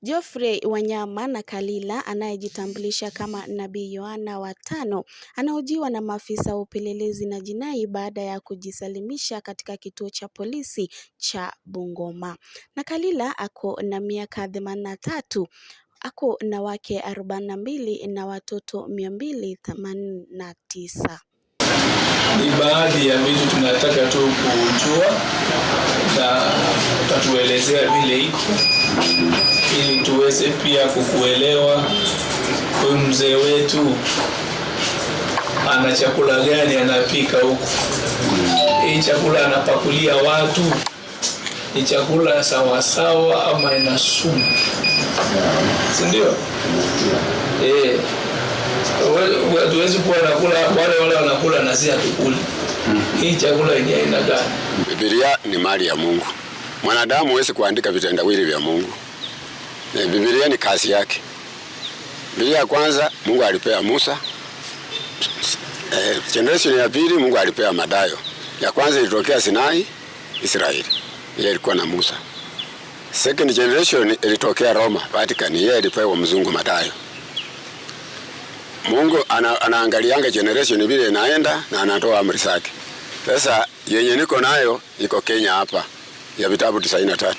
Geoffrey Wanyama Nakalila anayejitambulisha kama Nabii Yohana wa tano anahojiwa na maafisa wa upelelezi na jinai baada ya kujisalimisha katika kituo cha polisi cha Bungoma. Nakalila ako na miaka 83, ako na wake 42 na watoto 289. Ni baadhi ya vitu tunataka tu kujua na utatuelezea vile iko ili tuweze pia kukuelewa. Huyu mzee wetu ana chakula gani anapika huku? Hii chakula anapakulia watu ni chakula sawasawa ama ina sumu, si ndio? Eh, hatuwezi kuwa nakula wale wale wanakula na sisi hatukuli. Hii chakula ni aina gani? Biblia ni mali ya Mungu. Mwanadamu hawezi kuandika vitendawili vya Mungu. Biblia ni kazi yake. Biblia ya kwanza Mungu alipea Musa. Generation ya pili Mungu alipea Madayo. Ya kwanza ilitokea Sinai, Israeli. Yeye ilikuwa na Musa. Second generation ilitokea Roma, Vatican. Yeye alipewa mzungu Madayo. Mungu anaangalianga generation vile inaenda na anatoa amri zake. Sasa yenye niko nayo iko Kenya hapa ya vitabu 93.